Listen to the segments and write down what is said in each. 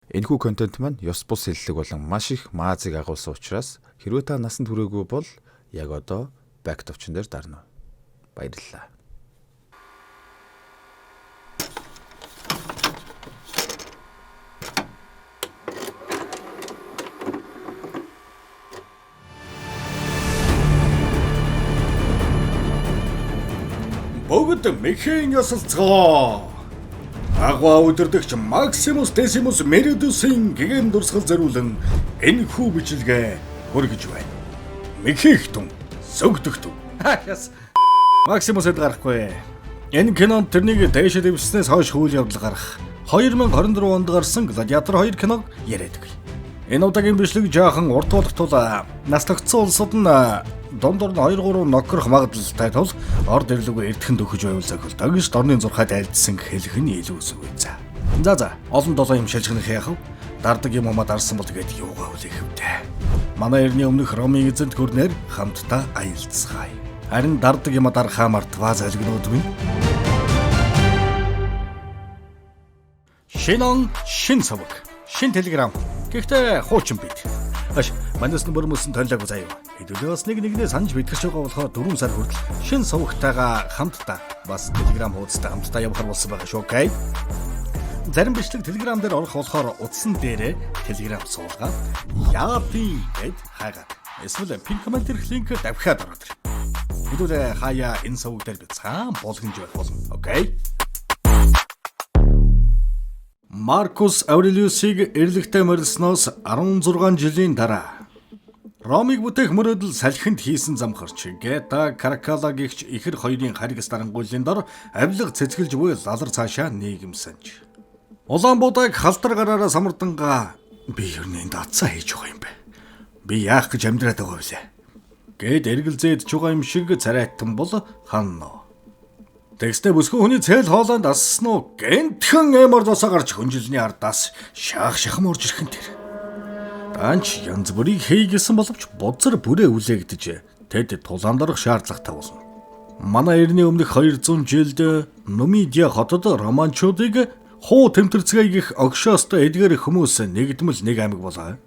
Энэхүү контент маань ёс бус хэллэг болон маш их маазыг агуулсан учраас хэрвээ та насанд хүрээгүй бол яг одоо back товчон дээр дарна. Баярлалаа. Бүгд мэхийн ёсолцгоо. Агва өдөрдөгч Максимус Десимус Меридусийн гэгэн дурсгал зориулан энэхүү бичлэгээ хүргэж байна. Мэхийх түн, сөгдөх түн. Яс. Максимус эд гарахгүй. Энэ кинонд тэрнийг дээшээ дэвснээс хойш үйл явдал гарах 2024 онд гарсан Гладиатор 2 киног яриад өгье. Энэ удаагийн бичлэг жаахан урт болох тул нас тогтсон улсууд нь дундуур нь 2-3 нокрох магадлалтай тул орд ирлэгүй эртхэн дөхөж байвал зохилдоо гэж дорны зурхайд айлдсан хэлэх нь илүү зүг. За олон долоо юм шилжгэнэх яах вэ? Дардаг юм умаа дарсан бол тэгээд юугаа хүлээх вдэ. Манай эртний өмнөх Ромын эзэнт гүрнээр хамтдаа аялцгаая. Харин дардаг юма дарахаа мартваа залгинууд минь. Шинэ он, шин суваг, шин телеграм. Гэхдээ хуучин бид. Аш манайс нь бүрмөсөн толиог заяа. Хэдүүлээ бас нэг нэгнээ санаж мэдгэрч байгаа болохоор 4 сар хүртэл шин сувагтайгаа хамтдаа бас телеграм хуудастай хамтдаа явахар болсон байгаа шүү. Окей. Зарим бичлэг телеграм дээр орох болохоор утсан дээрээ телеграм суулгаад яади гэд хайгаад. Эсвэл пин коммент дээрх линк давхиад ороод ир. Хэдүүлээ хаяа энэ суваг дээр би цаан болгонж байх болно. Окей. Маркус Аурелиусыг эрлэгтэй морилсноос 16 жилийн дараа Ромыг бүтээх мөрөөдөл салхинд хийсэн замхарч Гета Каракала гихч ихэр хоёрын харгас дарангуйлын дор авилга цэцгэлж буй лалар цаашаа нийгэмсэнж. Улаан буудаг халдар гараараа самардангаа би ер нь энд атсаа хийж байгаа юм бэ. Би яах гэж амьдраад байгаа вэ? Гэт эргэлзээд чугаа юм шиг царайтан бол ханно. Тэгснэ бүсгүй хүний цэл хоолойнд ассан уу? Гэнтхэн эмор досоо гарч хүнжилний ардаас шаах шахам орж ирхэн тэр. Даанч янз бүрийг хий гэсэн боловч бузар бүрээ үлээгдэж тэд тулаанд орох шаардлагатай болно. Манай эртний өмнөх 200 жилд Нумидиа хотод романчуудыг хуу тэмтэрцгээгих огшоостой эдгээр хүмүүс нэгдмэл нэг аймаг болоо.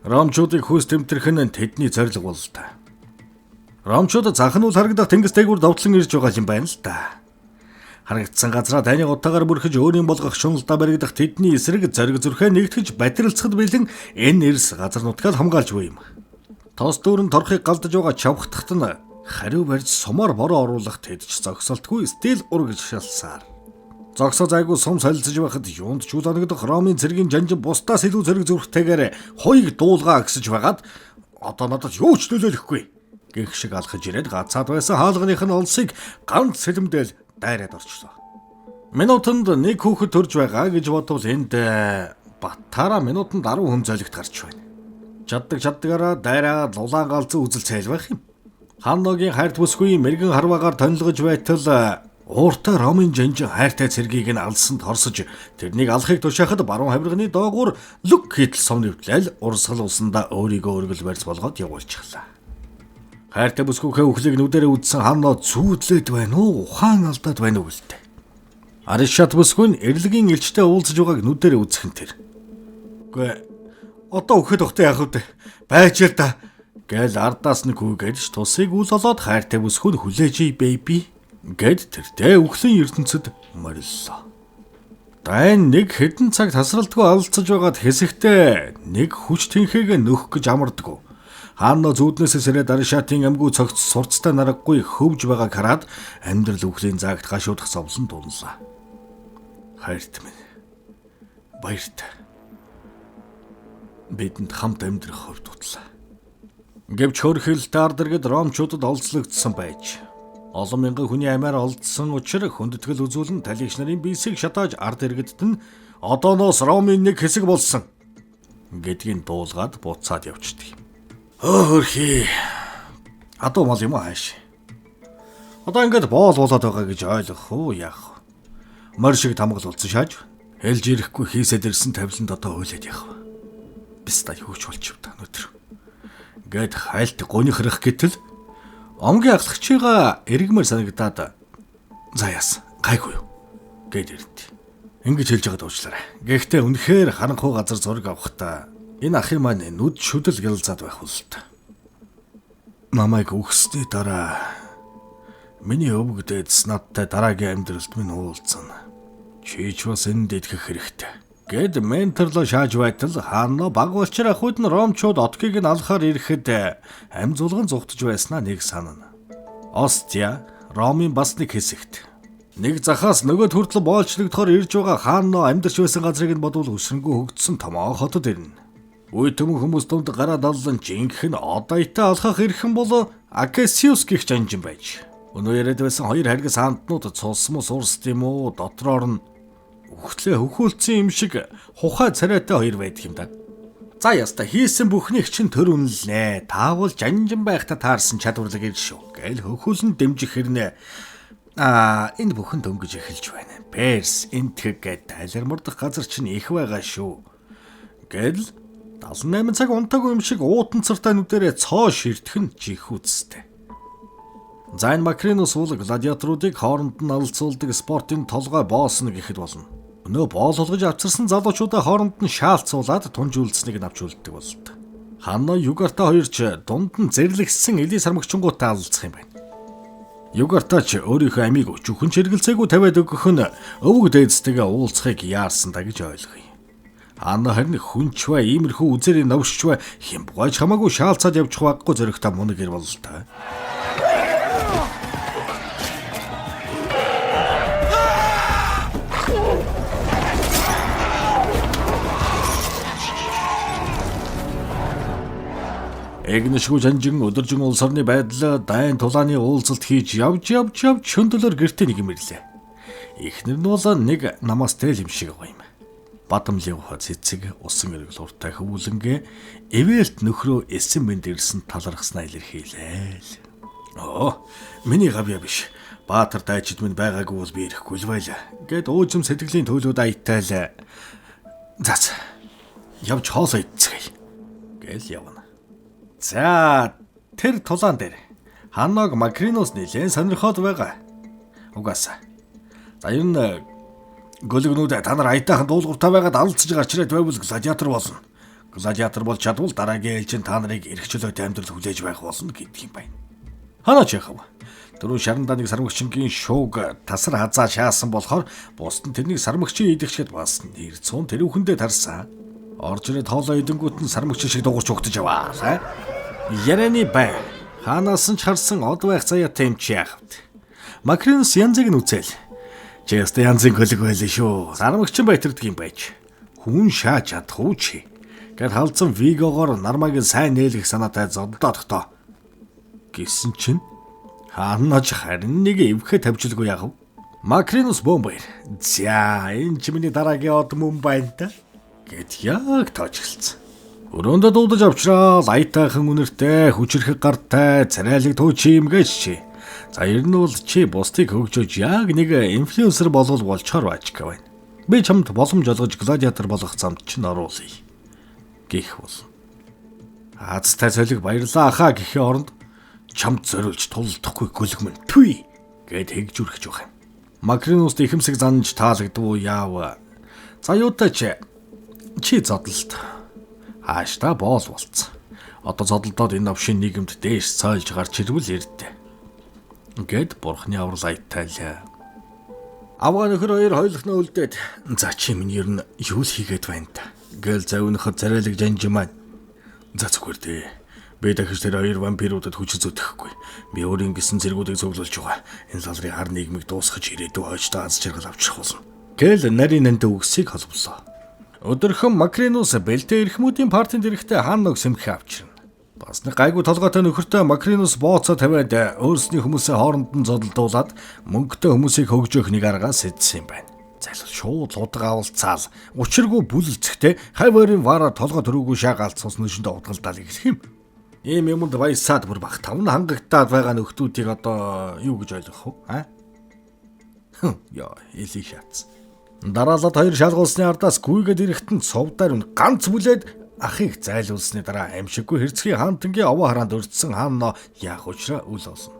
Ромчуудыг хөөс тэмтрэх нь тэдний зорилго бололтой. Ромчууд захын үл харагдах тэнгис дээгүүр довтлон ирж байгаа юм байна л да. Харагдсан газраа таны утаагаар бүрхэж өөрийн болгох шуналдаа баригдах тэдний эсрэг зориг зүрхээ нэгтгэж батиралцахад бэлэн энэ эрс газар нутгаар хамгаалж буй юм. Тос дүүрэн торхыг галдаж байгаа чавхтахт нь хариу барьж сумаар бороо оруулах тэд ч зогсолтгүй стил урагшилсаар. Зогсоо зайгүй сум солилцож байхад юунд ч үл оногдох Ромын цэргийн жанжин бусдаас илүү зориг зүрхтэйгээр хуйг дуулгаа агсаж байгаад одоо надад юу ч нөлөөлөхгүй гэх шиг алхаж ирээд гацаад байсан хаалганых нь олсыг ганц сэлэмдэл дайраад орчлоо. Минутанд нэг хүүхэд төрж байгаа гэж бодвол энд Баттаараа минутанд 10 хүн золигт гарч байна. Чаддаг чаддгаараа дайраад улаан галзуу үзэл цайл байх юм. Ханногийн хайрт бүсгүй мэрэгэн харваагаар тонилгож байтал ууртай Ромын жанжин хайртай цэргийг нь алсанд хорсож тэрнийг алахыг тушаахад баруун хавирганы доогуур лүк хийтэл сум нэвтлэл урсгал усандаа өөрийгөө өргөл барьц болгоод явуулчихлаа. Хайртай бүсгүйхээ үхлийг нүдэрээ үзсэн Ханно зүүдлээд байна уу, ухаан алдаад байна уу гэлтэй. Аришат бүсгүй нь эрлэгийн элчтэй уулзаж байгааг нүдэрээ үзэх нь тэр. Үгүй одоо үхэд ухтай яах вэ? Байж л да. Гээл ардаас нэг хүүгээд ч тусыг үл олоод хайртай бүсгүй нь хүлээж бэйби гэд тэртээ үхлийн ертөнцид мориллоо. Дайн нэг хэдэн цаг тасралтгүй алцаж байгаад хэсэгтээ нэг хүч тэнхээгээ нөхөх гэж амардаггүй. Хаана зүүднээсээ сэрээд Аришатын амгүй цогц сурцтай нараггүй хөвж байгааг хараад амьдрал үхлийн заагт гашуудах зовлон дунлаа. Хайрт минь. Баяртай. Бидэнд хамт амьдрах хувь тутлаа. Гэвч хөрхөлт ард иргэд ромчуудад олзлогдсон байж олон мянган хүний амиар олдсон учир хүндэтгэл үзүүлэн талигч нарын биесийг шатааж ард иргэдд нь одооноос Ромын нэг хэсэг болсон гэдгийг дуулгаад буцаад явчихдаг. Хөөрхий. Адуу мал юм ааш. Одоо ингээд боол болоод байгаа гэж ойлгох уу яах вэ? Морь шиг тамгалуулсан шааж хэлж ирэхгүй хийсэд ирсэн тавиланд одоо уйлаад явах вэ? Биста юу ч болчих та өнөтр. Ингээд хайлт гунихрах гэтэл омгийн ахлагчийгаа эргэмээр санагдаад за яасан гайгүй юу гэд ирд. Ингэж хэлж байгаад уучлаарай. Гэхдээ үнэхээр харанхуй газар зураг авахдаа энэ ахын маань нүд шүдэл гялзаад байх бололтой. Намайг үхсний дараа миний өвөг дээдс надтай дараагийн амьдралд минь уулзана. Чи ч бас энд итгэх хэрэгтэй. Гэд менторлоо шааж байтал Ханно баг болчир ах үед нь ромчууд отгийг нь алхаар ирэхэд амь зулган зугтаж байснаа нэг санана. Остия Ромын бас нэг хэсэгт нэг захаас нөгөөд хүртэл боолчлогдохоор ирж байгаа Ханно амьдарч байсан газрыг нь бодвол өсрөнгөө хөгжсөн томоо хотод ирнэ. Үе төмөн хүмүүс дунд гараад аллан жинхэнэ одойтой алхах ирхэн бол Акесиус гих жанжин байж. Өнөө яриад байсан хоёр харгас хаантнууд цус мус урст юм уу дотроор нь үхтлээ хөхүүлсэн юм шиг хухай царайтай хоёр байдаг юм да. За яста хийсэн бүхнийг чинь төр үнэлнэ. Таавал жанжин байхдаа таарсан чадварлаг ир шүү. Гээл хөхүүлэн дэмжих хэрнээ. Аа энэ бүхэн дөнгөж эхэлж байна. Перс, Энтхэг гээд тайлармардах газар чинь их байгаа шүү. Гэл 78 цаг унтаагүй юм шиг уутан цартай нүдэрээ цоо ширтэх нь жихүүцтэй. За энэ Макринус уул гладиаторуудыг хооронд нь алалцуулдаг спортын толгой боосно гэхэд болно. Өнөө боол болгож авчирсан залуучуудаа хооронд нь шаалцуулаад тунж үлдсэнийг нь авч үлддэг бололт. Ханна Югарта хоёр ч дунд нь зэрлэгссэн эли сармагчингуудтай алалцах юм байна. Югарта ч өөрийнхөө амийг өчүүхэн чиргэлцээгүй тавиад өгөх нь өвөг дээдстэйгээ уулзахыг яарсан да гэж ойлгоё. Ханна харин хүнч бай, иймэрхүү үзэрийн новшч бай, хямбгойч хамаагүй шаалцаад явчих баггүй зөрөгтэй мунаг гэр бололтой. Эгнэшгүй жанжин өдөржин улс орны байдал дайн тулааны уулзалт хийж явж явж явж шөндөөлөр гэртээ нэг юм ирлээ. Эхнэр нь бол нэг намастай л юм шиг байгаа юм. Бадамлын ухаа цэцэг усан эргэл уртай хөвүүлэнгээ эвэлт нөхрөө эсэн мэнд ирсэн талархснаа илэрхийлээ л. Оо, миний гавья биш. Баатар дайчид минь байгаагүй бол би ирэхгүй л байла. Гэт уужим сэтгэлийн төлөөд аятайл. Зац. Явж хоолоо идцгээе. Гээл явна. За тэр тулаан дээр Ханног Макринус нэлээд сонирхоод байгаа. Угаасаа. За ер нь гөлөгнүүд та нар аятайхан дуулууртай байгаад алцж гарч ирээд байвал гладиатор болно. Гладиатор болж чадвал дараагийн ээлжин та нарыг эрх чөлөөтэй амьдрал хүлээж байх болно гэдэг юм байна. Ханаа ч яхав. Түрүү шарандаа нэг сармагчингийн шууг тасар хазаа шаасан болохоор бусд нь тэрнийг сармагчин идэгчгэд бас нэр цуун тэрүүхэндээ тарсан. Орж ирээд хоолоо идэнгүүт нь сармагчин шиг дуурч угтаж яваа. Ярианы бай. Хаанаас нь ч харсан од байх заяатай юм чи яах вэ? Макринус янзыг нь үзээл. Чи яста янзын көлөг байлаа шүү. Сармагчин байтардаг юм байж. Хүн шааж чадах уу чи? Гэт халдсан Вигогоор нармагийн сайн нээлгэх санаатай зоддоод тоо. Гисэн чинь хаанаач харин нэг эвхэ тавьжилгүй яах вэ? Макринус бомбэр. За энэ чи миний дараагийн од мөн байна та. Гэт яг тоож эхэлсэн. Өрөөндөө дуудаж авчраад аятайхан үнэртэй, хүчирхэг гартай, царайлаг тууч юм гэж чи. За ер нь бол чи бусдыг хөгжөөж яг нэг инфлюенсер болвол болчоор байж байна. Би чамд боломж олгож гладиатор болох замд чинь оруулъя. Гэх бол. Азтай цолиг баярлаа ахаа гэхийн оронд чамд зориулж тулалдахгүй гөлөг мөн түи гэд хэгжүүрхэж байгаа юм. Макринуст ихэмсэг занж таалагдав уу яав. За юутай ч чи зодолт. Хааштай боол болцсон. Одоо зодолдоод энэ новшин нийгэмд дээш цойлж гарч ирвэл эрдэ. Гэд бурхны аврал аятайлаа. Авгаа нөхөр хоёр хоёулахнаа үлдээд за чи минь ер нь юу л хийгээд байна та. Гээл завинхад царайлаг жанжин маань. За зүгээр дээ. Би дахиж тэр хоёр вампируудад хүч зөдөхгүй. Би өөрийн гисэн зэргүүдийг цуглуулж байгаа. Энэ лалрын хар нийгмийг дуусгаж ирээдүй хойчтой аз жаргал авчрах болно. Гээл нарийн нанд үгсийг холболоо. Өдөрхөн Макринус бэлтээ эрхмүүдийн партийн дэрэгтэй хаан нэг сэмхээ авчирна. Бас нэг гайгүй толгойтой нөхөртэй Макринус бооцоо тавиад өөрсний хүмүүсээ хооронд нь зодолдуулаад мөнгөтэй хүмүүсийг хөгжөөх нэг аргаа сэдсэн юм байна. Зайлшгүй шууд лудаг авалцаал учиргүй бүлэлцэхтэй хавь ойрын вараа толгой төрөөгүй шаагаалт цус нөшөндөө удгалдаал эхлэх юм. Ийм юмд баясаад бүр бах тавн хангагдаад байгаа нөхдүүдийг одоо юу гэж ойлгох вэ? Аа? Яа, элий шатс. Дараалал хоёр шалгуулсны ардаас гүйгээд ирэхэд нь цувдаар нь ганц бүлээд ахыг зайлуулсны дараа аимшиггүй хэрцгий хаантангийн овоо хараанд өртсөн хаанно яах учраа үл олно.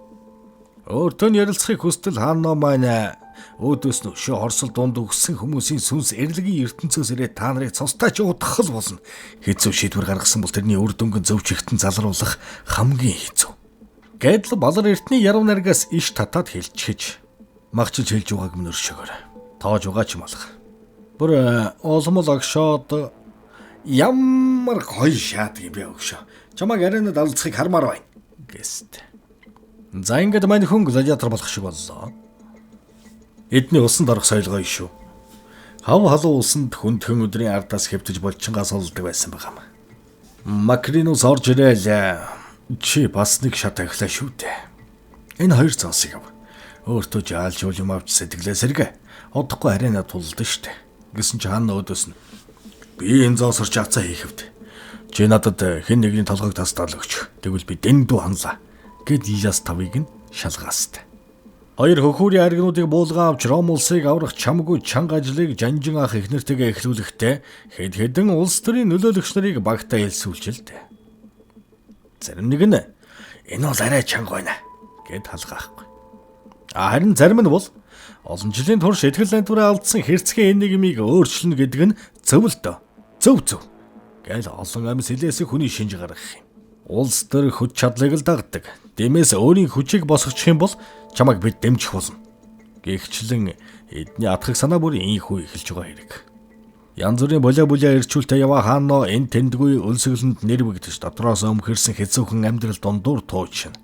Өөртөө нь ярилцахыг хүсвэл Ханно маань өөдөөс нь өшөө хорсол дунд өгсөн хүмүүсийн сүнс эрлэгийн ертөнцөөс ирээд та нарыг цустай ч удах л болно. Хэцүү шийдвэр гаргасан бол тэрний үр дүнг нь зөв чигтэн залруулах хамгийн хэцүү. Гэдэл Балар Эрдэнэ яруу найргаас иш татаад хэлчихэж магчилж хэлж байгааг минь өршөөгөр. Тоож байгаа ч юм алга. Бүр улмал огшоод ямар гоё шаадаг юм бэ өгшөө. Чамайг аренад алцахыг хармаар байна гэст. За ингээд мань хүн гладиатор болох шиг боллоо. Эдний усанд орох соёл гоё шүү. Хав халуун усанд хүндхэн өдрийн ардаас хэвтэж болчингаас олдог байсан байгаа юм. Макринус орж ирээл чи бас нэг шат ахлаа шүү дээ. Энэ хоёр зоосыг ав. Өөртөө жаалжуул юм авч сэтгэлээ сэргэ. Удахгүй арена тулалдана шүү дээ. Гэсэн чи хаана өөдөөс нь би энэ зоосорч ацаа хийхэвд. Чи надад хэн нэгний толгойг тастаал өгч. Тэгвэл би дэндүү ханлаа. Гэд Иляс тавыг нь шалгаастай. Хоёр хөхүүрийн аргинуудыг буулгаан авч Ром улсыг аврах чамгүй чанга ажлыг Жанжин ах эхнэртэйгээ эхлүүлэхдээ хэд хэдэн улс төрийн нөлөөлөгч нарыг багтаа элсүүлж л дээ. Зарим нэг нь энэ бол арай чанга байна гэд халгаахгүй. А харин зарим нь бол олон жилийн турш итгэл найдвараа алдсан хэрцгий энэ нийгмийг өөрчилнө гэдэг нь зөв л дөө. Зөв зөв. Гэл олон амьс илээсээ хүний шинж гаргах юм. Улс төр хүч чадлыг л дагдаг. Дэмээс өөрийн хүчийг босгочих юм бол чамайг бид дэмжих болно. Гэгчлэн эдний атгах санаа бүр ийхүү эхэлж байгаа хэрэг. Янз бүрийн болио булиа ирчүүлтэй яваа хаано энэ тэндгүй өлсгөлөнд нэрвэгдэж дотроос өмхөрсөн хэцүүхэн амьдрал дундуур туучин.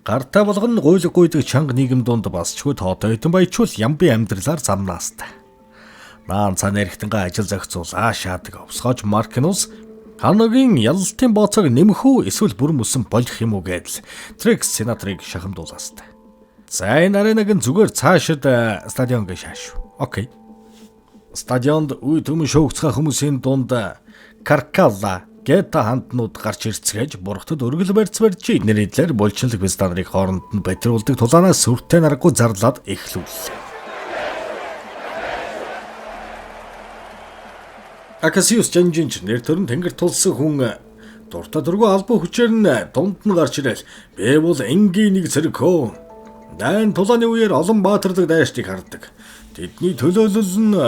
Гартаа болгон гуйлг гуйдаг чанга нийгэм дунд басчгүй тоотой хитэн баячвал ямбын амьдралаар замнаастай. Наан цан эргэтэнгээ ажил зохицуулаа шаадаг овсгооч Маркинус Ханогийн ялалтын бооцоог нэмэх үү эсвэл бүрэн мөсөн болох юм уу гэдэл Трекс сенаторыг шахамдуулаастай. За энэ аренаг нь зүгээр цаашид стадион гэж шааш. Окей. Стадионд үе төмөн шөөгцгөө хүмүүсийн дунд Каркалла Гета ханднууд гарч ирцгээж бургатад өргөл барьц барьж эднэрийн талаар булчинлаг веста нарыг хооронд нь батруулдаг тулаанаас сүртэй наргагүй зарлаад эхлүүллээ. Акасиус жанжинч нэр төрн тэнгэр тулсан хүн дуртай дургүй албан хүчээр нь дунд нь гарч ирэл би бол энгийн нэг цэрэг хөө. Дайн тулааны үеэр олон баатарлаг дайчдыг хардаг. Тэдний төлөөлөл нь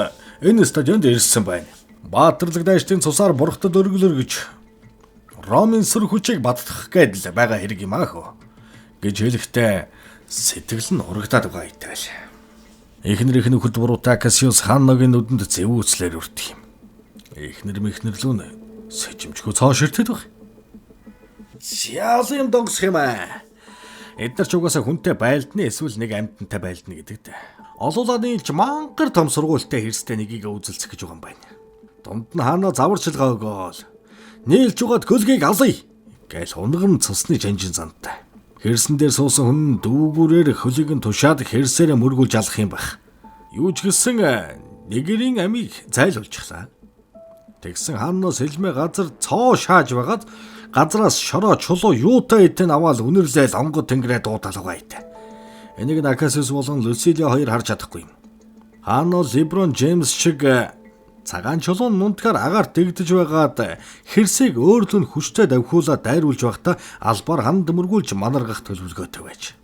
энэ стадионд ирсэн байна. Баатарлаг дайчдын цусаар бургатад өргөлөр гэж Ромын сүр хүчийг баттгах гэдэл байгаа хэрэг юм аах гэж хэлэхдээ сэтгэл нь урагдаад байгаа итэл. Эхнэр их нөхөд буруутай Акасиус хаан ногийн нүдэнд зэвүүцлэр өртөх юм. Эхнэр мэхнэр лүү нэ сэжимчгүй цоо ширтэд байх. Зяал юм донгосох юм аа. Эдгээр ч угаасаа хүнтэй байлдна эсвэл нэг амьтантай байлдна гэдэг дээ. Олуулаа нийлж мангар том сургуультай хэрстэй нэгийг үзэлцэх гэж байгаа юм байна. Дунд нь хаанаа заварчилгаа өгөөл. Нийлж угаад көлгийг алъя гэж унган цусны жанжин зантай. Хэрсэн дээр суусан хүн дүүгүүрээр хөлийг нь тушаад хэрсээрээ мөргүүлж алах юм байх. Юу ч гэсэн нэгэрийн амийг зайлуулчихлаа. Тэгсэн хаанноо сэлмээ газар цоо шааж байгаад газраас шороо чулуу юутай идэн аваал үнэрлээл онгод тэнгэрээ дуудалгаа ит. Энийг Акасиус болон Люсилия хоёр харж чадахгүй юм. Хаанноо Леброн Джеймс шиг цагаан чулуун нунтгаар агаар дэгдэж байгаад хэрсийг өөрлөн нь хүчтэй давхиулаад дайруулж байхдаа албаар ханд мөргүүлж манаргах төлөвлөгөөтэй байж.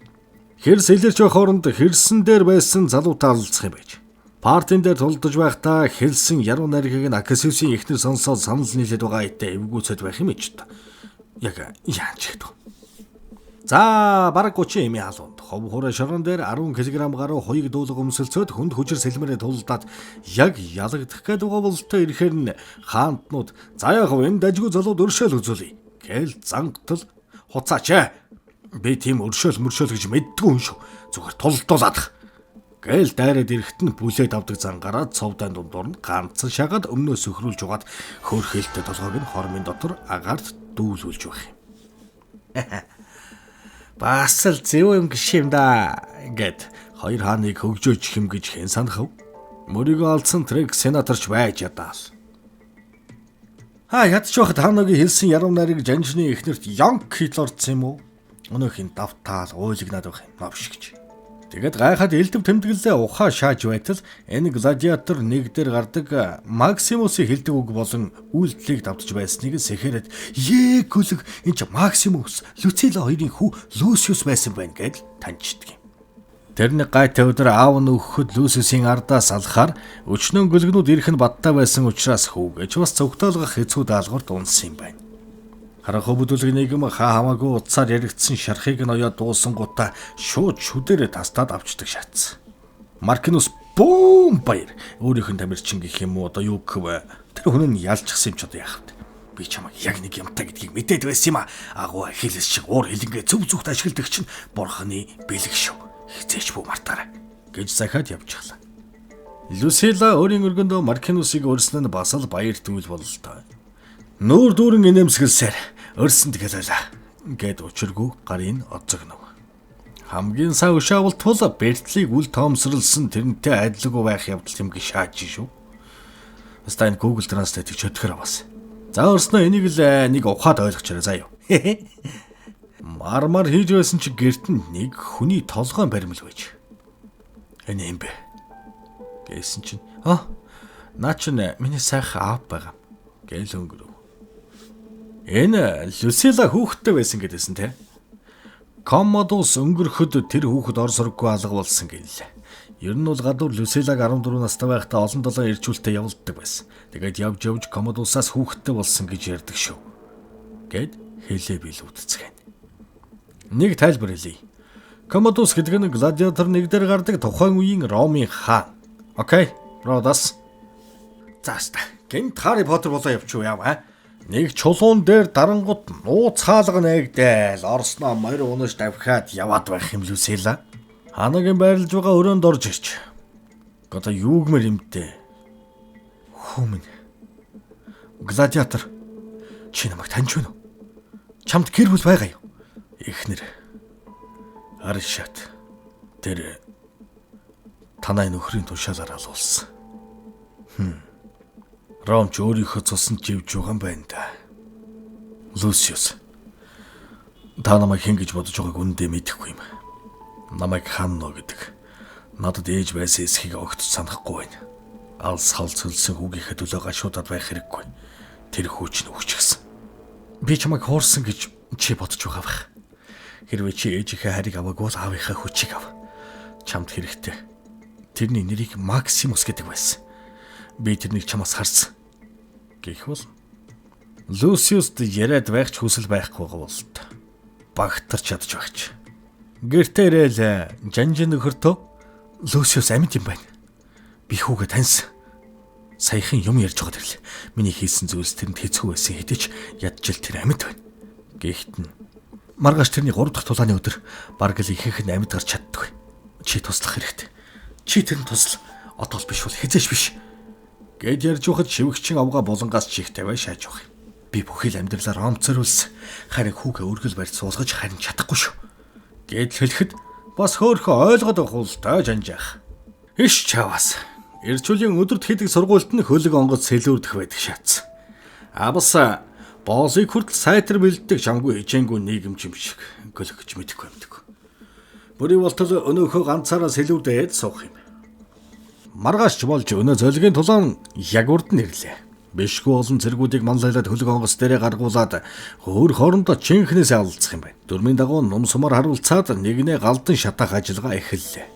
Хэрс илэрч байх хооронд хэрсэн дээр байсан залуутай алалцах юм байж. Партийн дээр тулдаж байхдаа хэлсэн яруу найргийг нь Акасиусын эхнэр сонсоод санал нийлээд байгаа итэ эвгүүцэд байх юм ч. Яг яач гэдэг. За бараг 30 эмийн халуунд хов хураа шорон дээр 10 кг гаруй хуйг дуулга өмсөлцөөд хүнд хүчээр сэлмээрээ тулдаад яг ялагдах гээд байгаа бололтой ирэхээр нь хаантнууд за яах вэ энэ дажгүй залууд өршөөл үзүүлье гээл зангатал хуцаач би тийм өршөөл мөршөөл гэж мэддгүй юм шүү зүгээр тулдуулаад гээл дайраад ирэхэд нь бүлээд авдаг зангаараа цовдан дундуур нь ганцхан шагаад өмнөө сөхрүүлж угаад хөөрхөлтэй толгойг нь хормын дотор агаарт дүүлүүлж байх юм. Бас л зөв юм гэх юм да гэд хоёр хааныг хөгжөөж юм гэж хэн санах вэ? Мөрийгөө алдсан Трек сенаторч байж ядаал. Ха ядч байхад хааногийн хэлсэн яруу найрыг жанжны эхнэрт Янк хэл орцсон юм уу? Өнөөх ин давтаал уйлагнаад байх юм новш гэж. Тэгээд гайхаад элдв тэмдэглэлээ ухаа шааж байтал энэ гладиатор нэг дээр гардаг Максимусын хэлдэг үг болон үйлдэлийг давтж байсныг сэхэрэд "Ээ гүлэг энэ ч Максимус, Люцила хоёрын хүү Лусиус байсан байна" гэдэл таньчдаг юм. Тэр нэг гайтай өдөр аав нь өгөхөд Лүсиусийн ардаас алхаар өчнөн гөлгнүүд ирэх нь баттай байсан учраас хүүгэж бас цогтоолгох хэцүү даалгаварт унсан юм байна. Харанхуй бүдүүлэг нийгэм хаа хамаагүй утсаар яригдсан шархыг нь оёод дуусангуудаа шууд шүдэрээ тастаад авчдаг шатсан. Маркинус бүүм баяр өөрийнх нь тамирчин гэх юм уу одоо юу гэх вэ? Тэр хүн нь ялчихсан юм ч одоо яах вэ? Би чамайг яг нэг юмтай гэдгийг мэдээд байсан юм а. Агуу Ахиллес шиг уур хилэнгээ зөв зөвхт ашигладаг чинь бурханы бэлэг шүү. Хизээч бүү мартаарай гэж захиад явчихлаа. Люсила өөрийн өргөндөө Маркинусыг өрсөн нь бас л баяр түүл бололтой. Нүүр дүүрэн инээмсэглсээр өрсөн тэгэлээ гэд учиргүй гарын оцогнов. Хамгийн сайн өшөө авалт бол Бертлийг үл тоомсорлсон тэрнтэй адилгүй байх явдал юм гэж шааж шүү. Баста энэ Google Translate-ийг чөтгөр аваас. За өрснөө энийг л нэг ухаад ойлгочоорой заа юу. Мармар хийж байсан чи гэрт нь нэг хүний толгойн баримл байж. Энэ юм бэ? Гэсэн чинь аа наа чинь миний сайхан аав байгаа гээл өнгөрөв. Энэ Люсила хүүхэдтэй байсан гэдээсэн те. Коммодус өнгөрөхөд тэр хүүхэд ор сурггүй алга болсон гэлээ. Ер нь бол гадуур Люсилаг 14 настай байхдаа олон долоон ирчүүлэлтэд явуулдаг байсан. Тэгээд явж явж Коммодусаас хүүхэдтэй болсон гэж ярьдаг шүү. Гэд хэлээ билүүдцгээн. Нэг тайлбар хэлье. Коммодус гэдэг нь гладиатор нэг дээр гардаг тухайн үеийн Ромын хаан. Окей, Родос. Зааста. Гэнт Харри Поттер болоо явчих уу яав аа? Нэг чулуун дээр дарангууд нууц хаалга нээгдээл орсноо морь унаж давхиад яваад байх юм Люсила. Ханагийн байрлаж байгаа өрөөнд орж ирч. Одоо юу гэмээр юмтэй. Хүмүүн. Гладиатор. Чи намайг таньж байна уу? Чамд гэр бүл байгаа юу? Эхнэр. Аршат. Тэр танай нөхрийн тушаалаар алуулсан. Ромч өөрийнхөө цуснд живж байгаа юм байна да. Лусиус. Та намайг хэн гэж бодож байгааг үнэндээ мэдэхгүй юм. Намайг Ханно гэдэг. Надад ээж байсан эсхийг огт санахгүй байна. Алс хал цөлсөн хүүгийнхээ төлөө гашуудад байх хэрэггүй. Тэр хүү чинь өгчихсэн. Би чамайг хуурсан гэж чи бодож байгаа бах. Хэрвээ чи ээжийнхээ хайрыг аваагүй бол аавынхаа хүчийг ав. Чамд хэрэгтэй. Тэрний нэрийг Максимус гэдэг байсан. Би тэрнийг чамаас харсан. Гэх бол Лусиуст яриад байх ч хүсэл байхгүй болт. Багтарч чадж багч. Гэртээ ирээл жанжин нөхөртөө Лусиус амьд юм байна. Би хүүгээ таньсан. Саяхан юм ярьж байгаа тэрл. Миний хийсэн зүйлс тэрэнд хэцүү байсан хэдий ч ядчил тэр амьд байна. Гэхдээ нь маргааш тэрний 3 дахь тулааны өдөр бараг л ихэнх нь амьд гарч чаддаггүй. Чи туслах хэрэгтэй. Чи тэрэнд тусал. Одоо л биш бол хизээш биш. Гэт ярьж байхад шивгчин авга булангаас чих тавиа шааж явах юм. Би бүхий л амьдралаа Ромд зориулсан. Харин хүүгээ өргөл барьж суулгаж харин чадахгүй шүү. Гэт л хэлэхэд бас хөөхөө ойлгоод байх ултай жанжаах. Иш чаваас. Ирчүүлийн өдөрт хийдэг сургуульд нь хөлөг онгоц сэлүүрдэх байдаг шатсан. А бас боолыг хүртэл сайтар бэлддэг чамгүй хичээнгүй нийгэмч юм шиг гөлөгч мэдэхгүй юмдаг. Бүрий болтол өнөөхөө ганцаараа сэлүүрдээд суух юм. Маргааш ч болж өнөө зөлгийн тулаан яг урд нь ирлээ. Бишгүй олон цэргүүдийг манлайлаад хөлөг онгоц дээрээ гаргуулад өөр хоорондоо чинхнээсээ алалцах юм байна. Дөрмийн дагуу нум сумаар харуулцаад нэгнээ галдан шатаах ажиллагаа эхэллээ.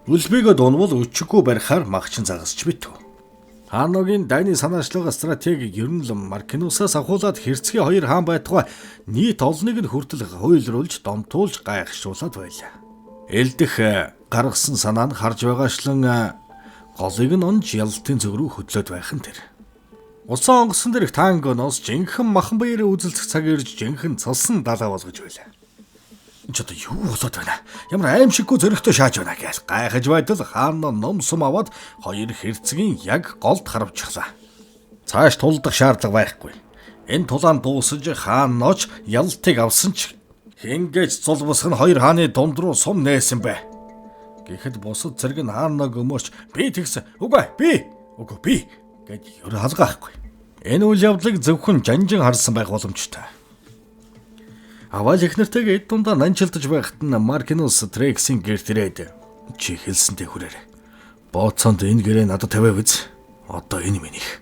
Үлбийгөө дунвал өчиггүй барихаар магчин загасч битв. Ханогийн дайны санаачлага стратегийг ер нь л Маркинусаас ахуулаад хэрцгий хоёр хаан байтугай нийт олныг нь хүртэл хуйлруулж домтуулж гайхшруулад байлаа. Элдэх гаргасан санаа нь харж байгаачлан голыг нь онж ялалтын зүг рүү хөдлөөд байх нь тэр. Усан онгоцон дээрх тангоноос жинхэнэ махан баярын үзэлцэх цаг ирж жинхэнэ цалсан далаа болгож байлаа. Энд ч одоо юу болоод байна? Ямар аимшиггүй зөрөгтэй шааж байна гэж гайхаж байтал хаан ном сум аваад хоёр хэрцгийн яг голд харавчихлаа. Цааш тулдах шаардлага байхгүй. Энэ тулаан дуусаж хаан ноч ялалтыг авсан ч хингээч зулбасх нь хоёр хааны дунд руу сум нээсэн бэ. Гэхэд бусад цэрэг нь хааннаг өмөрч би тэгсэн. Үгүй би. Үгүй би гэд ер халгаахгүй. Энэ үйл явдлыг зөвхөн жанжин харсан байх боломжтой. Аваал их нартайгаа эд дундаа нанчилдаж байхад нь Маркинус Трексийн гэрт ирээд чи хэлсэнтэй хүрээрэй. Бооцоонд энэ гэрээ надад тавиа биз. Одоо энэ минийх.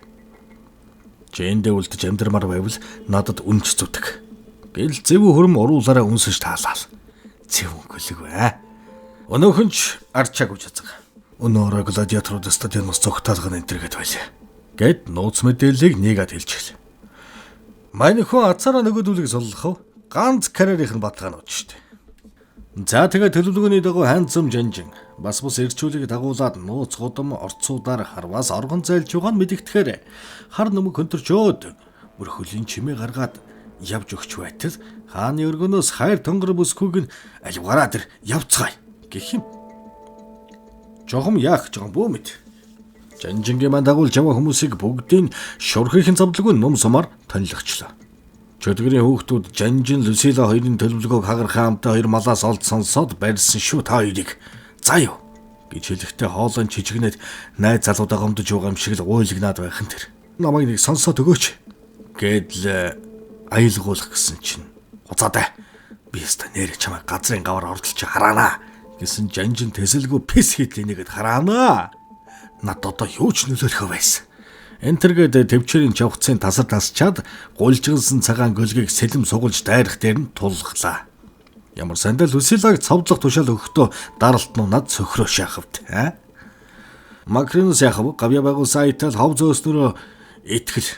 Чи эндээ үлдэж амьдрмаар байвал надад үнч зүтг. Гэл зэвүү хөрөм уруулаараа үнсэж таалаа. Зэвүүн гөлөг бай. Өнөөхөн ч арчаагүй чацаг. Өнөө орой гладиаторууд стадионоос зүгтаалган энтергээд байлаа. Гэт нууц мэдээллийг нэгэд хэлчихлээ. Манай хүн ацаараа нөгөөдүүлийг суллах уу? Ганц карьерийнх нь баталгаа нууж штэ. За тэгээ төлөвлөгөөний дагуу хайнцам жанжин бас бус эрчүүлийг дагуулад нууц гудам орцуудаар харваас оргон зайлж байгаа нь мэдэгдэхээр хар нүмэг хөнтөрчөөд бүр хөлийн чимээ гаргаад явж өгч байтал хааны өргөнөөс хайр тонгор бүсгүйг нь аливгараа тэр явцгаая гэх юм. Жохом яах гэж байгаа бүү мэд. Жанжингийн маань дагуулж яваа хүмүүсийг бүгдийг шурххийн зовлонгүй нум сумаар тонилгочлоо. Чөдгөрийн хүүхдүүд Жанжин Люсила хоёрын төлөвлөгөөг хагархан амтай хоёр малаас олд сонсоод барьсан шүү та хоёрыг. За юу гэж хэлэхдээ хоолойн чижигнээд найз залуудаа гомдож байгаа юм шиг л уйлагнаад байх нь тэр. Намайг нэг сонсоод өгөөч гэдэл аялгуулах гэсэн чинь хуцаатай. Би өстө нэрэ чамайг газрын гавар ордолж хараана гэсэн Жанжин тэсэлгүй пис хийдлэнийгэд хараана. Над одоо юу ч нөлөөлөхөө байсан. Энтергээд төвчээрийн чавхцын тасар тасчаад гулжгансан цагаан гөлгийг сэлэм сугалж дайрах дээр нь тулглаа. Ямар сандал Люсилаг цовдлох тушаал өгөхдөө даралт нь над цөхрөө шахавт. Макринус яхав гавья байгуулсан айтал хов зөөснөрөө итгэл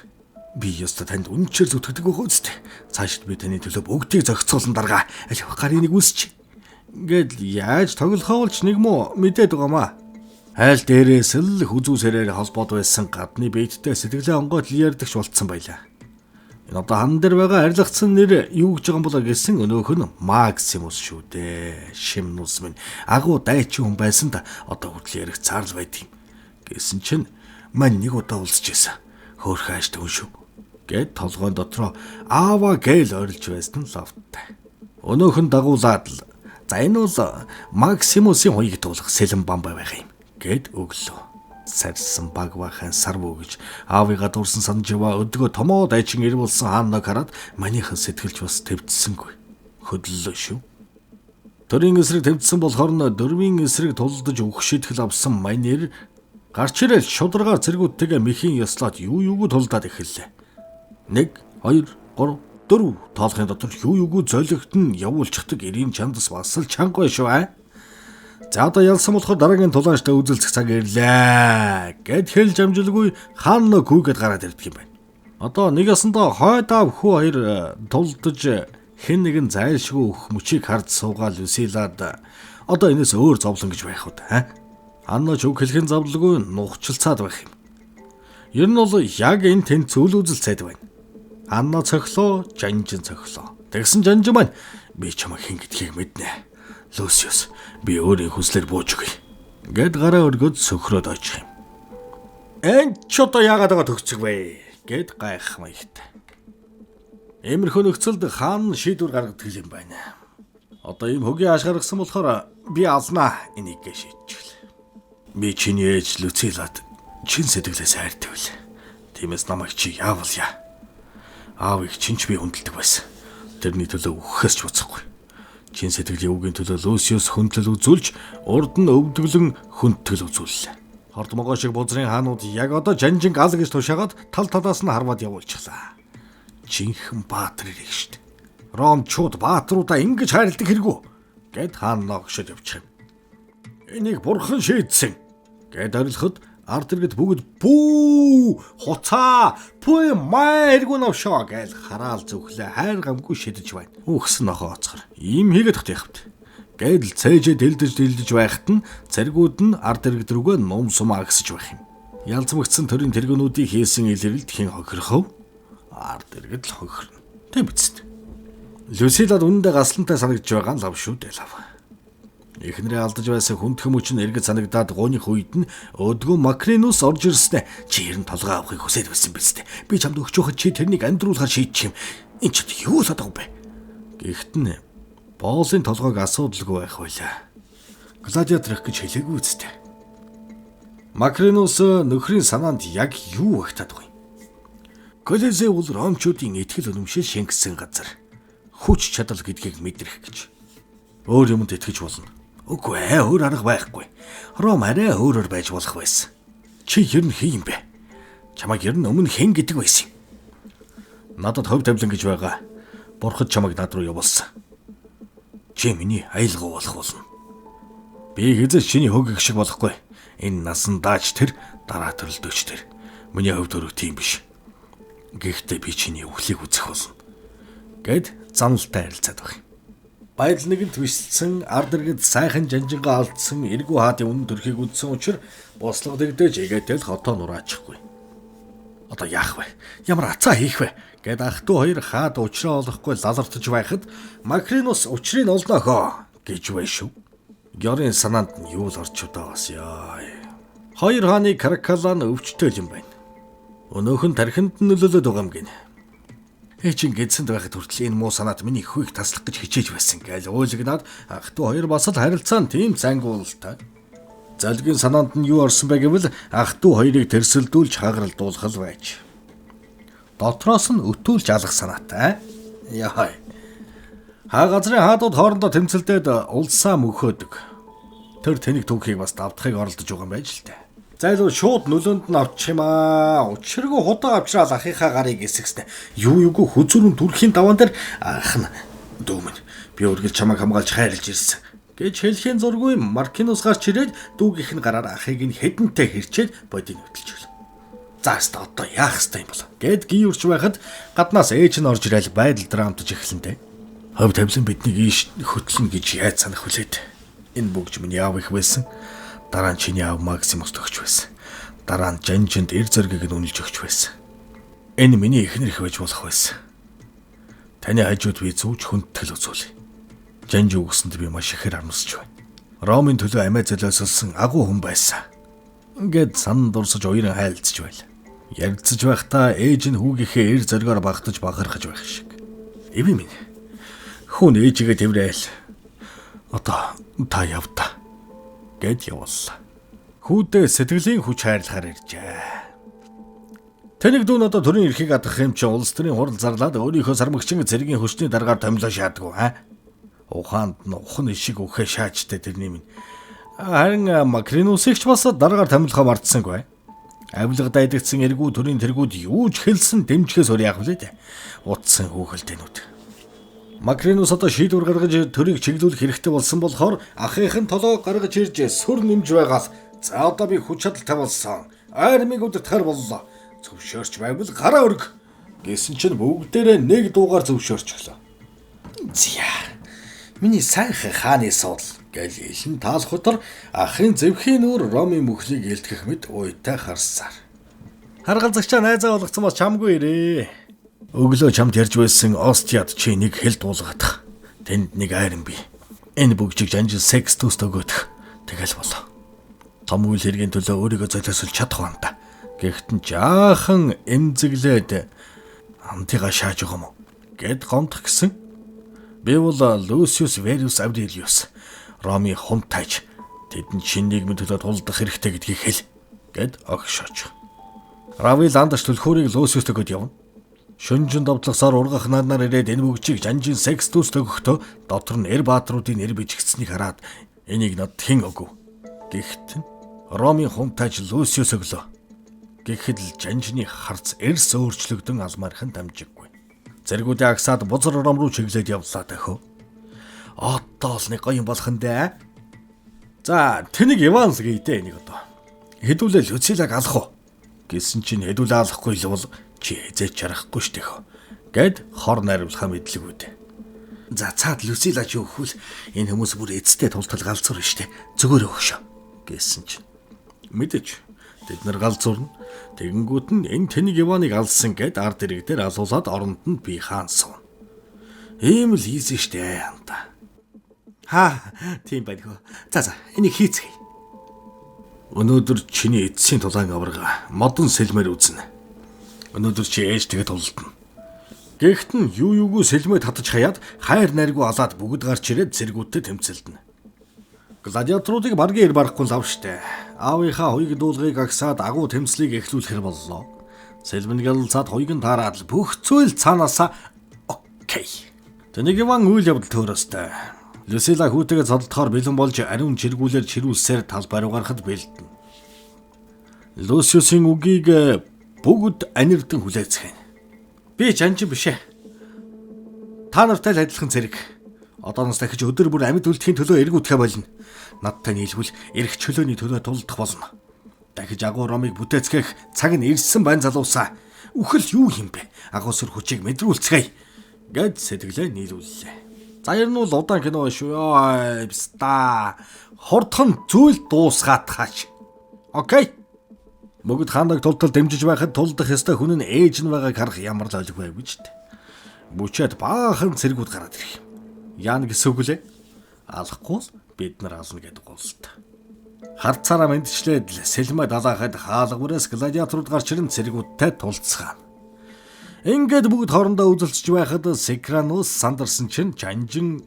би ёстой танд үнчээр зүтгэдэг байх үстэй. Цаашд би таны төлөө бүгдийг зохицуулан даргаа. Аль гарын нэг үсч. Ингээд яаж тоглохоо ч нэг муу мэдээд байгаамаа. Хайл дээрээс л хүзүү сэрээр холбоод байсан гадны биеттэй сэтгэлээ онгойтл ярьдагч болцсон байлаа. Энэ одоо хан дээр байгаа арилгацсан нэр юу гэж байгаа юм болоо гэсэн өнөөх нь Максимус шүү дээ. Шимнус минь агуу дайчин хүн байсан да одоо хүртэл ярих цаар л байд юм. Гэсэн чинь мань нэг удаа уулзч байсан. Хөөхөн ааштай хүн шүү. Гэт толгойн дотроо аава гээл ойрлж байсан нь лавтай. Өнөөх нь дагуулад л за энэ бол Максимусын хуйг туулах сэлэн бамбай байх юм гэд өглөө. Сарьсан баг бахан сарвуу гэж аавыгаа дурсан санаж яваа өдгөө томоо дайчин ирвэлсэн хааннаг хараад манийхан сэтгэлж бас твдсэнгүй. Хөдлөлөө шүү. Төрийн эсрэг твдсэн болохоор нь дөрвийн эсрэг тулдаж өгөх шийтгэл авсан манер гарч ирэл шударгаар цэргүүдтэйгээ мэхийн ёслоод юу юугүй тулдаад эхэллээ. 1 2 3 4 тоолохын дотор юу юугүй золигт нь явуулчихдаг эрийн чандас бас л чанга шүү аа. За одоо ялсан болохоор дараагийн тулаанчтай үзэлцэх цаг ирлээ гэд хэлж амжилгүй хаан гүйгээд гараад ирдэг юм байна. Одоо нэг ясандаа хойдаа хүү хоёр тулдаж хэн нэгэн зайлшгүй өөх мөчийг хард суугаал Люсилад одоо энэс өөр зовлон гэж байх уу та? Анна ч үг хэлхэн зовлонгүй нухчилцаад байх юм. Ер нь бол яг энэ тэнцүүл үзэлцээд байна. Анна цохлоо, Жанжин цохлоо. Тэгсэн Жанжин маань би чамайг хэн гэдгийг мэднэ. Лусиус би өөрийн хүслээр бууж өгье. Гэт гараа өргөд сөхрөөд очих юм. Энд ч одоо яагаад байгаа төгсөг вэ? Гэт гайх маягтай. Иймэрхүү нөхцөлд хаан шийдвэр гаргадаг юм байна. Одоо ийм хөгийн ааш гаргасан болохоор би алнаа энийг гэ шийдчихлээ. Би чиний ээж Люцилад чин сэтгэлээс хайртай байл. Тиймээс намайг чи яавал яа. Аавыг чинь ч би хүндэлдэг байсан. Тэрний төлөө үхэхээс ч буцахгүй. Чин сэтгэлийн үгийн төлөө Лусиус хүндлэл үзүүлж, урд нь өвдөглөн хүндэтгэл үзүүллээ. Хорд могоо шиг бузрын хаанууд яг одоо жанжинг ал гэж тушаагаад тал талаас нь харваад явуулчихлаа. Жинхэнэ баатар ирэх штт. Ромчууд баатруудаа ингэж хайрладаг хэрэгүү гэд хаан ногшод явчих юм. Энийг бурхан шийдсэн гэд орилоход ард иргэд бүгд бүү хуцаа пүй май эргүү новшоо гэж хараал зүхлээ хайр гамгүй шидэж байна. Үхсэн нохоо оцгор. Ийм хийгээд тах явт. Гэдэл цээжээ дэлдэж байхад нь цэргүүд нь ард иргэд рүүгээ нум сум агсаж байх юм. Ялзмагцсан төрийн тэргүүнүүдийг хийсэн илрэлд хэн хохирох вэ? Ард иргэд л хохирно. Тийм биз дээ. Люсилад үнэндээ гаслантай санагдж байгаа нь лав шүү дээ лав. Эхнэрээ алдаж байсан хүндхэн мөч нь эргэж санагдаад гооных үед нь өдгөө Макринус орж ирснэ. Чи ер нь толгой авахыг хүсээд байсан биз дээ. Би чамд өгч байхад чи тэрнийг амьдруулахар шийдчих юм. Энэ ч юу л байгаа юм бэ? Гэхдээ нь Боолын толгойг асуудалгүй байх байлаа. Гладиаторх гэж хэлээгүй үстэй. Макринус нөхрийн санаанд яг юу багтаад байгаа юм? Колизей бол ромчуудын итгэл үнэмшил шингэсэн газар. Хүч чадал гэдгийг мэдрэх гэж. Өөр юмд итгэж болно. Үгүй өөр арга байхгүй. Ром арай өөрөөр байж болох байсан. Чи ер нь хин юм бэ? Чамайг ер нь өмнө хэн гэдэг байсан юм? Надад хөв тавилан гэж байгаа. Бурхад чамайг над руу явуулсан. Чи миний аялгаа болох болно. Би хэзээ чиний хөг их шиг болохгүй. Энэ насан дааж тэр дараа төрөлдөөч тэр. Миний хувьд өрөг тийм биш. Гэхдээ би чиний өвхлийг үзэх болно. Гэт заналтай харилцаад баг. Байдал нэгэнт висэлсэн, ард иргэд сайхан жанжингаа алдсан, эргүү хаадын үнэн төрхийг үзсэн учир бослого дэгдэж эгээтэл хотоо нураачихгүй. Одоо яах вэ? Ямар ацаа хийх вэ? Гэт ах トゥ хоёр хаад учраа олохгүй лалартаж байхад Макринус учрыг олно хөө гэж бай шүү. Гёрын санаанд нь юу л орч удаа бас яа. Хоёр хааны Каракала нь өвчтөй юм байна. Өнөөх нь тархинд нь нөлөөлөд байгаа юм гинэ. Ээжин гэдсэнд байхад хүртэл энэ муу санаат миний хүйг таслах гэж хичээж байсан гээл уйлагнаад ах トゥ хоёр бас л харилцаа нь тийм цайнгуултай. Золгийн санаанд нь юу орсон бэ гэвэл ах トゥ хоёрыг тэрсэлдүүлж хагаралдуулах л байж. Дотроос нь өтүүлж алах санаатай. Яа. Хаа газрын хаадууд хоорондоо тэмцэлдээд улсаа мөхөөдөг. Тэр тэнэг түүхийг бас давтахыг оролдож байгаа юм байж л дээ. Зайлуу шууд нөлөөнд нь авчих юм аа. Учиргүй худаа авчраал ахынхаа гарыг эсгснэ. Юу юугүй хүзүүрэн төрхийн даваан дээр ах нь дүүмэн. Би үргэлж чамайг хамгаалж хайрлаж ирсэн гэж хэлхийн зургүй Маркинус гарч ирээд дүүгийнх нь гараар ахыг нь хэдэнтэй хэрчээд бодийг хөтөлж өглөө. За өстө одоо яах ёстой юм бол гэд гийурч байхад гаднаас ээж нь орж ирээл байдал драмтж эхлэнтэй. Хов тавилан биднийг ийш хөтлөн гэж яаж санах вүлээд. Энэ бүгж миний аав их байсан. Дараа нь чиний аав Максимус төгч байсан. Дараа нь Жанжинд эр зөргийг нь үнэлж өгч байсан. Энэ миний эхнэр их байж болох байсан. Таны хажууд би зүүж хүндэтгэл үзүүлье. Жанж үгсэнд би маш ихээр харамсаж байна. Ромын төлөө амиа золиослсон агуу хүн байсан. Ингээд сан дурсаж уяран хайлцж байл. Ярилцаж байхдаа ээж нь хүүгийнхээ эр зоригоор багтаж бахархаж байх шиг. Эви минь. Хүн ээжигээ тэврээл. Одоо та явда гэд явууллаа. Хүүдээ сэтгэлийн хүч хайрлахаар иржээ. Тэнэг дүү одоо төрийн эрхийг адах юм чи улс төрийн хурал зарлаад өөрийнхөө сармагчин цэргийн хүчний даргаар томилоо шаадгүй аа. Ухаанд нь ухан ишиг үхээ шаачтай тэрний минь. Харин Макринусыг ч бас даргаар томилохоо мартсангүй. Авилга дайдагцсан эргүү төрийн тэргүүд юу ч хэлсэн дэмжихээс өөр яах вэ дээ. Утсан хүүхэлдэнүүд. Макринус одоо шийдвэр гаргаж төрийг чиглүүлэх хэрэгтэй болсон болохоор ахынх нь толгой гаргаж ирж сүр нэмж байгаал за одоо би хүч чадалтай болсон. Армийг удирдахар боллоо. Зөвшөөрч байвал гараа өрг гэсэн чинь бүгдээрээ нэг дуугаар зөвшөөрчлөө. Зя. Миний сайхан хааны суудал гэл илэн таалхутар ахын зэвхийн нүүр Ромын мөхлийг илтгэх мэт уйтай харсаар. Харгалзагчаа найзаа болгоцсон бас чамгүй ирээ. Өглөө чамд ярьж байсан Остиад чи нэг хэл дуулгадах. Тэнд нэг айран бий. Энэ бүгжийг жанжин секс төст өгөөдөх. Тэгэл болоо. Том үйл хэргийн төлөө өөрийгөө золиослж чадах юм та. Гэхдээ нь жаахан эмзэглээд амтыгаа шааж байгаа юм уу гэд гомдох гэсэн. Би бол Лусиус Верус Аврелиус Ромын хунтайч тэдэнд шинэ нийгмийн төлөө тулдах хэрэгтэй гэдгийг хэл гэд огшооч. Равил андаш түлхүүрийг Лусиус өгöd явна. Шүнжин довтлохсоор ургах нарнаар ирээд энэ бүгжийг жанжин секс төс төгөхдөө дотор нь эр баатруудын нэр бичигдсэнийг хараад энийг надад хэн өгөв. Гэхдээ Ромын хунтайч Лусиус өглөө. Гэхэд л жанжины харц эрс өөрчлөгдөн алмаархан дамжиггүй. Зэргүүдийн агсаад бузар ром руу чиглээд явлаа тахив. Одоо л нэг гоё юм болох нь дээ. За тэнэг Иван л гээдэ энийг одоо. Хэдүүлээ Люцилаг алах уу? Гэсэн чинь хэдүүлээ алахгүй л бол чи хизээч чарахгүй штэ хөө. Гэд хор найруулахаа мэдлэггүй дээ. За цаад Люцила чи өгөхөл энэ хүмүүс бүр эцтэй тултал галзуур штэ. Зүгээр өгшөө гэсэн чинь. Мэдээж тэд нар галзуурна. Тэгэнгүүт нь энэ тэнэг Иваныг алсан гэд ард ирэг дээр алуулаад оронд нь би хаан суuna. Ийм л хийсэн штэ анда. Ха тийм байна хөө. За энийг хийцгээе. Өнөөдөр чиний эцсийн тулаан аварга модон сэлмээр үзнэ. Өнөөдөр чи ээжтэйгээ тулалдана. Гэхдээ нь юу юугүй сэлмээ татаж хаяад хайр найргүй алаад бүгд гарч ирээд цэргүүдтэй тэмцэлдэнэ. Гладиаторуудыг баргийн ир барахгүй л ав штэ. Аавынхаа хуйг дуулгыг агсаад агуу тэмцлийг эхлүүлэхэр боллоо. Сэлмэн гэлцаад хуйг нь таарад л бүх зүйл цаанаасаа окей. Тэнийг Иван үйл явдал төөрөөстэй. Люсила хүүтэйгээ зодолдохоор бэлэн болж ариун чиргүүлээр чирүүлсээр тал бариу гарахад бэлдэнэ. Лусиусын үгийг бүгд анирдан хүлээцгээнэ. Би жанжин биш ээ. Та нартай л адилхан цэрэг. Одооноос дахиж өдөр бүр амьд үлдэхийн төлөө эргүүдэхэ болно. Надтай нийлвэл эрх чөлөөний төлөө тулдах болно. Дахиж агуу Ромыг бүтээцгээх цаг нь ирсэн байна залуусаа. Үхэл юу юм бэ? Агуу сүр хүчийг мэдрүүлцгээе гэд сэтгэлээ нийлүүллээ. За ер нь бол удаан кино шүү. Йой, бста. Хурдхан зүйл дуусгаад хааш. Окей. Бүгд хаандаг тултал дэмжиж байхад тулдах ёстой хүн нь ээж нь байгааг харах ямар л ойлгүй байв гэж дээ. Бүчээд баахан цэргүүд гараад ирэх юм. Яана гэсэн үг лээ? Алахгүй л бид нар ална гэдэг голт. Харцаараа мэдчлээд сэлмэ далаахад хаалгавраас гладиаторууд гарч ирэн цэргүүдтэй тулцгаана. Ингээд бүгд хоорондоо үзэлцэж байхад Секранус сандарсан чинь чанжин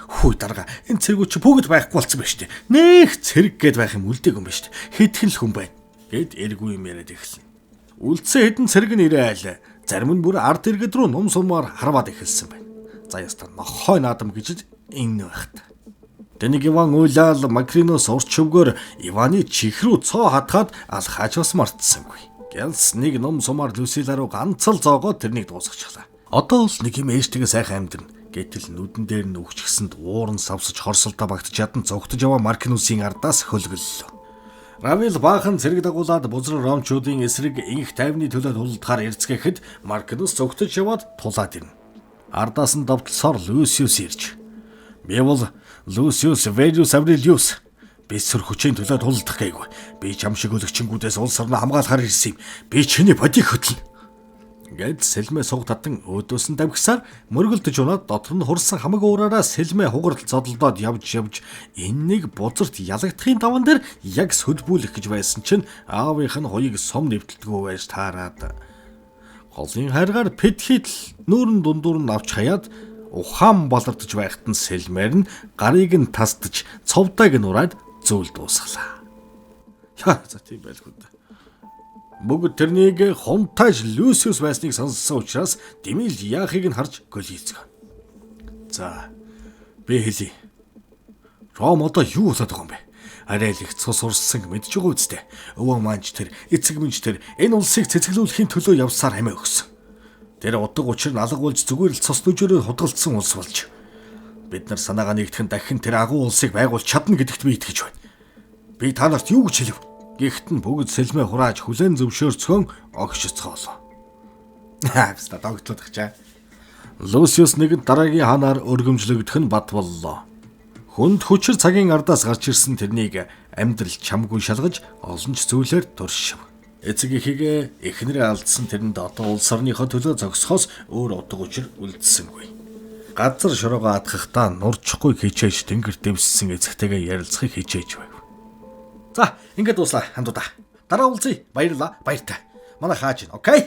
хүй дарга энэ цэргүүд чи бүгд байхгүй болсон байна шүү дээ. Нэх цэрэг гээд байх юм үлдээг юм байна шүү дээ. Хэдхэн л хүн байна гэд эргүй юм яриад эхэлнэ. Үлдсэн хэдэн цэрэг нь ирээл зарим нь бүр ард иргэд рүү нум сумаар харваад эхэлсэн байна. За яста нохой наадам гэж энэ байх та. Тэнийг Иван уйлаал Макринос урт шөвгөр Иваны чих рүү цоо хатгаад алхааж бас мартсангүй. Гялс нэг ном сумаар Люсила руу ганц л зоогоод тэрнийг дуусгачихлаа. Одоо л нэг юм ээжтэйгээ сайхан амьдрна. Гэтэл нүдэн дээр нь өгчгсэнд уурн савсаж хорсолдоо багтж ядан цогтож яваа Маркинусын ардаас хөлгөллөө. Равил баахан цэрэг дагуулад бузар ромчуудын эсрэг инх тайвны төлөө тулалдахаар эрцгээхэд Маркинус цогтож яваад тулаад ирнэ. Ардаас нь довтлосоор Люсиус ирж. Би бол Лусиус Вериус Аврелиус би сүр хүчийн төлөө тулалдах гээгүй. Би чам шиг өлөгчингүүдээс улс орноо хамгаалахаар ирсэн юм. Би чиний бодийг хөтлөнө. Гэт сэлмээ суг татан өөдөөс нь давхисаар мөргөлдөж унаад дотор нь хурсан хамаг уураараа сэлмээ хугарал зодолдоод явж явж энэ нэг бузарт ялагдахын даван дээр яг сүлбүүлэх гэж байсан чинь аавынх нь хуйг сум нэвтэлдэггүй байж таарад голын хайргаар пэтхийд л нүүрэн дундуур нь авч хаяад ухаан болордож байхад нь сэлмээр нь гарыг нь тасдаж цовдааг нь ураад зүйл дуусгалаа. Яа за тийм байлгүй дээ. Бүгд тэрнийг хунтааж Люсиус байсныг сонссон учраас Димил яахыг нь харж голийцгөө. За би хэлье. Ром одоо юу болоод байгаа юм бэ? Арай л их цус урссан мэдж байгаа үстэй. Өвөө маань ч тэр, эцэг минь ч тэр энэ улсыг цэцгэлүүлэхийн төлөө явсаар амиа өгсөн. Тэр утга учир нь алга болж зүгээр л цус нүжөөрөө худгалдсан улс болж. Бид нар санаагаа нэгтгэн дахин тэр агуу улсыг байгуулж чадна гэдэгт би итгэж байна. Би та нарт юу гэж хэлв? Гэхдээ нь бүгд сэлмээ хурааж хүлээн зөвшөөрцгөн огшицгоолоо. Хаавста догтлоод чаа. Лусиус нэгэн дараагийн ханаар өргөмжлөгдөх нь бат боллоо. Хүнд хүчээр цагийн ардаас гарч ирсэн тэрнийг амьдрал чамгүй шалгаж олон ч зүйлээр туршив. Эцэг эхийгээ эхнэрээ алдсан тэрэнд одоо улс орныхоо төлөө зогсохоос өөр утга учир үлдсэнгүй. Газар шороогоо атгахдаа нурчихгүй хичээж тэнгэр дэвссэн эцэгтэйгээ ярилцахыг хичээж байв. За, ингээд дууслаа хандуудаа. Дараа уулзъя. Баярлалаа. Баяртай. Манай хааж байна. Окей?